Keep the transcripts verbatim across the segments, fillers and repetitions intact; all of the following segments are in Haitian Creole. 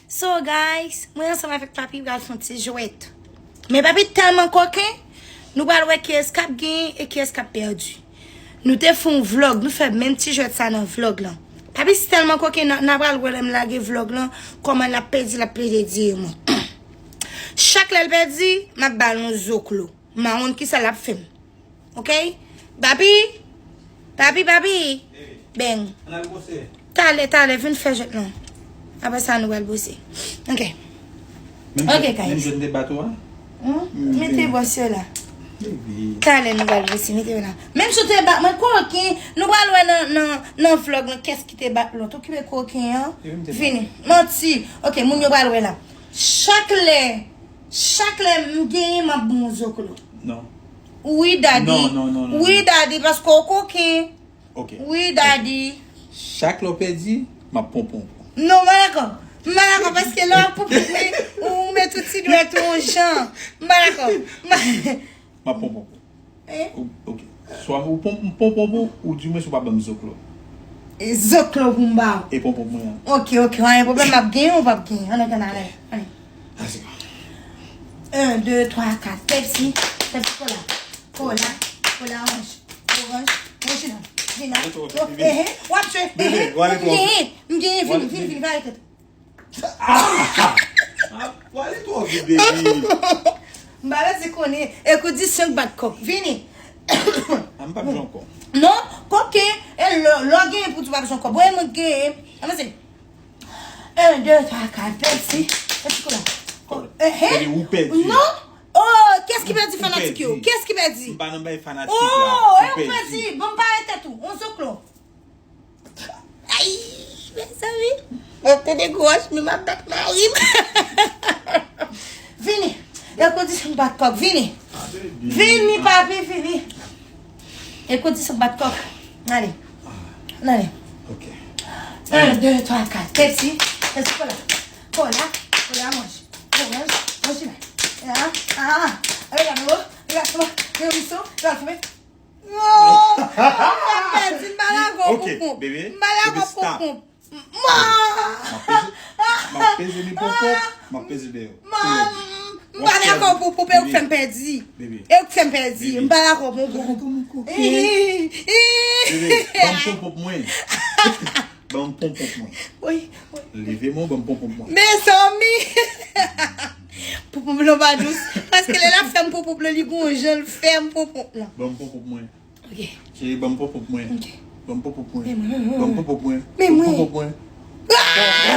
So guys, mwen ansanm avèk papi pral fè yon ti jwèt. Men papi tèlman koken, nou pral wè kiyès k ap genyen e kiyès k ap pèdi. Nou te fè yon vlòg, nou fè menm ti jwèt sa nan vlòg lan. Papi si tèlman koken, n a, n a pral wè lè m lage vlòg lan, kòman l ap pèdi, l ap plede dire mwen. Chak lè l pèdi, m ap ba l yon zoklo. M a konn kisa l ap fè m. Ok? Papi? Papi, papi? Bèng. Talè, talè, vin fè jwèt lan. Apre sa, nou pral bwose. Ok. Ok, guys. Menm jan te bat ou a? Hmm? Mete bwòs yo la. Talè, nou pral bwose, mete yo la. Menm si w te bat mwen, koken, nou pral wè nan, nan, nan vlòg lan, kiyès ki te bat lòt. Okipe koken an. Vini. Manti. Ok, moun yo pral wè la. Chak lè, chak lè m genyen, m ap bon zoklo. Non. Wi, daddy. Non, non, non, non. Wi, daddy, paske w koken. Ok. Wi, daddy. Chak lè w pèdi, m ap ponpon w. Non, m pa dakò. M pa dakò, paske lè w ap ponpon mwen, ou met tout ti dwèt ou yon jan. M pa dakò. M pa- M ap ponpon w. Eh? Ou- Ok. Swa ou pon- m ponpon w, ou di mwen si w pa ban m zoklo. E zoklo pou m ba w. E ponpon mwen an. Ok, ok, pa gen pwoblèm, m ap genyen, ou p ap genyen. Ann, ann, ann, ann. Ann. Let's go. Un, deux, trois, quatre. Pepsi, Pepsi Cola. Cola, Cola orange. Orange, orijinal. Vina. Ale twò vit, bebe. Eh, eh, w ap jwe. Bebe, eh, eh, w ale twò vit. M genyen, m genyen, vini, vini, vini, pa rete. Ah! Ah, w ale twò vit, bebe. M pa bezwen konnen. Ekondisyon k bat kòk. Vini. Ah, m p ap jwe ankò. Non, koken, e lè, lè w genyen pou di w p ap jwe ankò. Bon, e mwen k genyen. Avanse. Un, deux, trois, quatre, Pepsi. Pepsi Cola. Ko- eh, eh. Ou pèdi. Non. Oh, kiyès ki pèdi fanatik yo? Kiyès ki pèdi? M pa nan bay fanatik la. Oh, e ou pèdi. Bon, m pa rete tou. On zoklo. Ay, mezanmi. Mwen tande gwo wòch, men m ap bat mari m. Vini. Ekondisyon bat kòk, vini. Vini, papi, vini. Ekondisyon bat kòk. N ale. N ale. Ok. Un, deux, trois, quatre. Pepsi. Pepsi Cola. Cola. Cola orange. Orange. Orange. Ah, ah, ah. Regarde, regarde, regarde, regarde, regarde. Non! M pèdi, m pa dakò pou kont. Ok, bebe, bebe, stop. M pa dakò pou kont. M ap peze men popo, m ap peze dèyè. M pa dakò pou, pou, pou, e ou k fè m pèdi. Bebe. E ou k fè m pèdi. M pa dakò pou, pou. Bebe, ban m ponpon mwen. Ban m ponpon mwen. Wi, wi. Leve men w, ban m ponpon mwen. Mezanmi! Ponpon blan pa dous. Paske lè l ap fè m ponpon blan, li gon jan l fè m ponpon blan. Ban m ponpon mwen. Ok. Cheri, ban m ponpon mwen. Ok. Ban m ponpon mwen. Men mwen, men mwen. Ban m ponpon mwen. Men mwen. Ponpon mwen. Ah!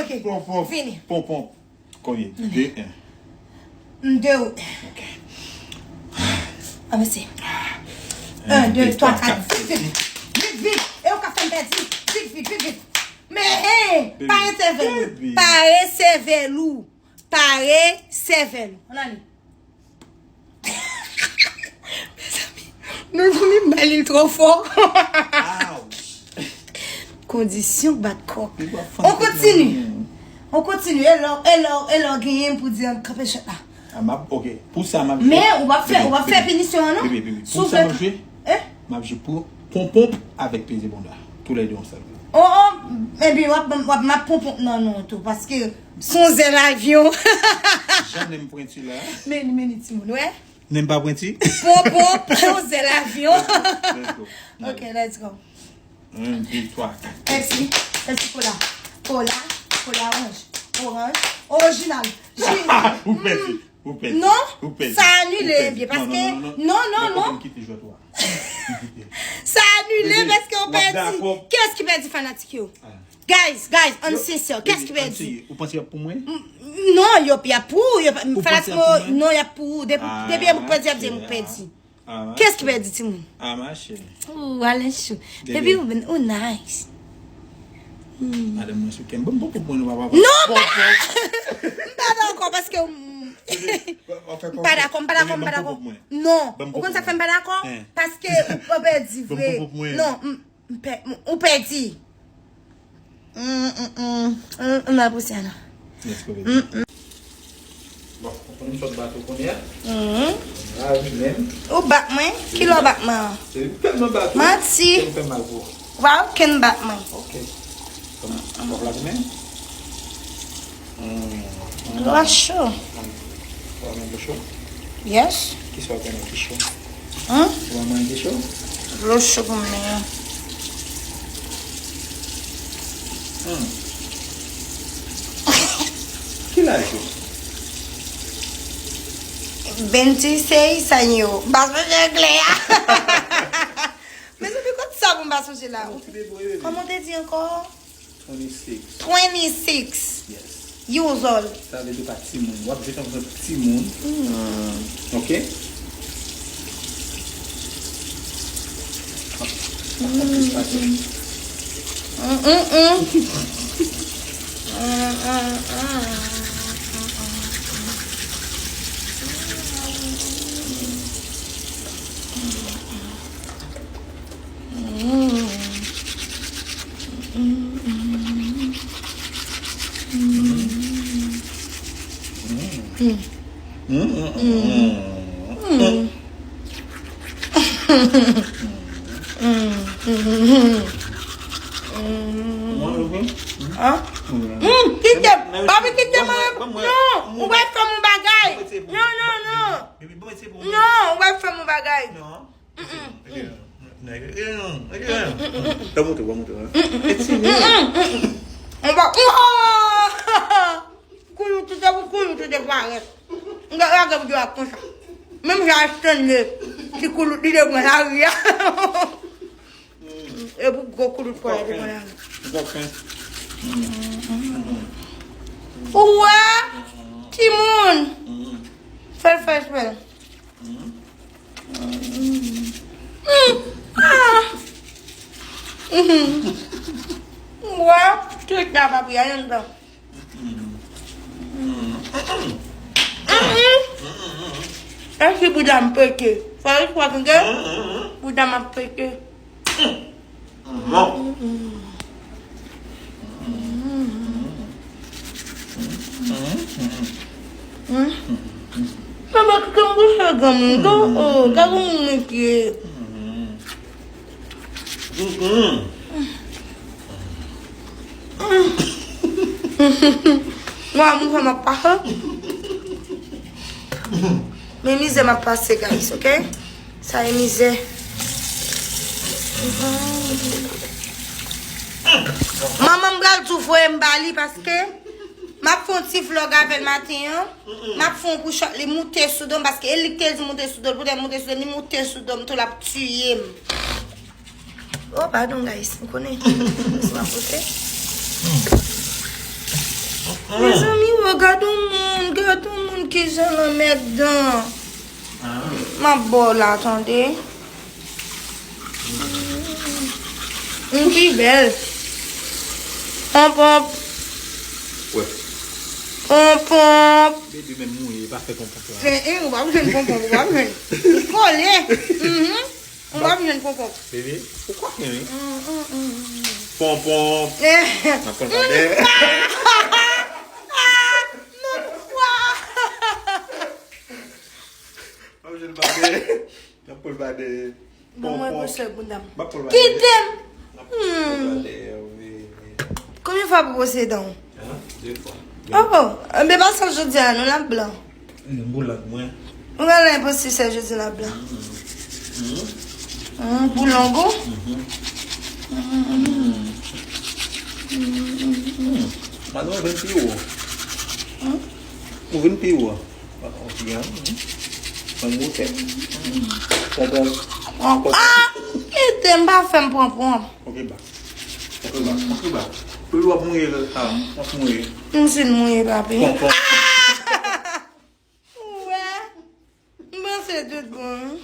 Ok. Ponpon. Vini. Ponpon. Konbyen? De, en. M de ou. Ok. Avanse. Un, deux, trois, quatre. Vit, vit, vit. E ou ka fè m pèdi. Vit, vit, vit, vit. Men, hey, pare sèvèl ou. Pare sèvèl ou. Pare sèvèl ou. Ann ale. Mezanmi, mezanmi, m ba li l twò fò. Kondisyon bat kòk. On kontinye. On kontinye. E lè, e lè, e lè w genyen pou di ann kanpe jwèt la. Ah, m ap, ok. Pou sa, m ap jwe. Men, ou p ap fè, ou p ap fè pinisyon an, non? Bebe, bebe. Pou sa, m ap jwe. Eh? M ap jwe pou ponpon avèk peze bonda. Toulède yon sèl. Oh, oh, ebyen, w ap, w ap, m ap ponpon nan non tou, paske se yon zèl avyon. Jan menm pwenti la. Men, men, timoun, wè. Menm pa pwenti? Ponpon, se yon zèl avyon. Let's go. Ok, let's go. Un, deux, trois, quatre. Pepsi, Pepsi Cola. Cola, Cola orange. Orange, orijinal. Ji. Ou pèdi. Ou pèdi. Non, ou pèdi. Sa anile, byen, paske, non, non, non, non. Ou kite jwèt ou a. Sa anile paske ou pèdi. Kiyès ki pèdi fanatik yo? Guys, guys, ann sensè. Kiyès ki pèdi? Ou panse y ap pou mwen? Non, yo, y ap pou ou. Fanatik yo, non, y ap pou ou. Depi, depi y ap pèdi, y ap di m pèdi. Kiyès ki pèdi, timoun? Ah, ma chère. Ou, Alen Chou. Baby, ou, ou nice. Madanm mwen sou kè m. Ban m ponpon mwen, nou pa papa. Non, m pa, m pa dakò, paske, m pa dakò, m pa dakò, m pa dakò. Non, ou konn sa k fè m pa dakò? Paske ou pèdi vre. Non, m, m pè-, m, ou pèdi. Mm, mm, mm. Mm, mm, la pousyè la. Let's go, baby. Mm, mm. Bon, ou konn m sot bat ou kounye a? Mm. A wi, menm. Ou bat mwen? Kilè w bat mwen an? Se ou tèlman bat ou. Manti. Fè m fè mal pou ou. Ou pa okenn bat mwen. Ok. Kòman? W ap lave men? Hmm. Dlo a cho. W ap lave men dlo cho? Yes. Kisa w ap lave men ki cho? Hein? Ou pa manje cho? Dlo cho pou mwen. Hmm. Ki laj ou? Vennsis años. Pas mwen anglè a. Mezanmi, kot sa pou m pa sonje la? Kòman w te di ankò? Twenty-six. Twenty-six. Yes. Years old. Sa vle di w pa timoun. W ap jete yon timoun. Hmm. Ok? Konplis pase. Mm, mm, mm. Mm, mm, mm. Kite m. Papi, kite m. Non, ou pral fè m yon bagay. Non, non, non. Non, ou pral fè m yon bagay. Tèt moute, tèt moute. Mwen pa. Koulout, tout se pou koulout, tout se pou arèt. Mwen lage m dwat konsa. Menm jan Stanley, ti koulout li te pran lari a. E pou gwo koulout kò la te pran lari. Ou wè? Timoun. Fè l fè espè. Mm. Ah. Mm. Wè, tout la pa pri ayen dan. Mm. Eske bouda m pete? Fò l kwè ke bouda m ap pete. Mama, ki konn bouche granmoun, gade, oh, gade yon moun ki ye. Mwa, moun sa m ap pase. Men mizè m ap pase, guys, ok? Sa e mizè. Manman m pral tou voye m ba li paske m ap fè yon ti vlog avè l maten an. M ap fè yon kou chòt li moute sou do m paske e li k te di moute sou do l, poutèt moute sou do l, li moute sou do m tou, l ap tiye m. Oh, padon, guys. M konnen. Se pa pote. Mezanmi, oh, gade yon moun, gade yon moun ki jan lanmèdan. M ap ba w la, tande. M pi bèl. Ponponp. Wè. Ponponp. Baby, menm mouye, pa fè ponponp la. E, e, ou pa bezwen ponponp, ou pa bezwen. Li kole. Mhm. Ou pa bezwen ponponp. Baby, ou koken, wi. Mm, mm, mm, mm. Ponponp. N ap pran l pa dèyè. Non, kwa? Mwen jwenn pa dèyè. N ap pran l pa dèyè. Ban mwen pwosè bouda m. Kite m. N ap pran l pa dèyè, wi, wi. Konbyen fwa pou pwosè dan w? Hein? De fwa. Oh, oh. Enben, pa sa jodi a, non, l ap blan. Boulang mwen. Ou gen lè enposib sè jodi l ap blan. Mm, pou long ou? Madan, ou vin pi wo. Ou vin pi wo. Mwen goutte. Ponpon. Ah! Kite m, pa fè m pran pran. Ok, ba. Ok, ba. Ok, ba. Pou w ap mouye, ah, w ap mouye. M fin mouye, papi. Ponpon. Ou wè? M panse tout bon.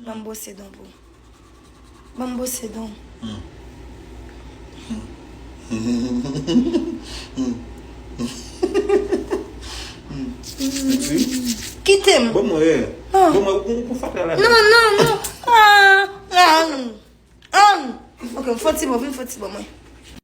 Ban m bwose dan pou. Ban m bwose dan. Kite m. Ban mwen, eh. Non. Ban mwen, ou, ou fatra la. Non, non, non. Ah, ah, non. Ah, non. Ok, fon ti bò, vin fon ti bò, mwen.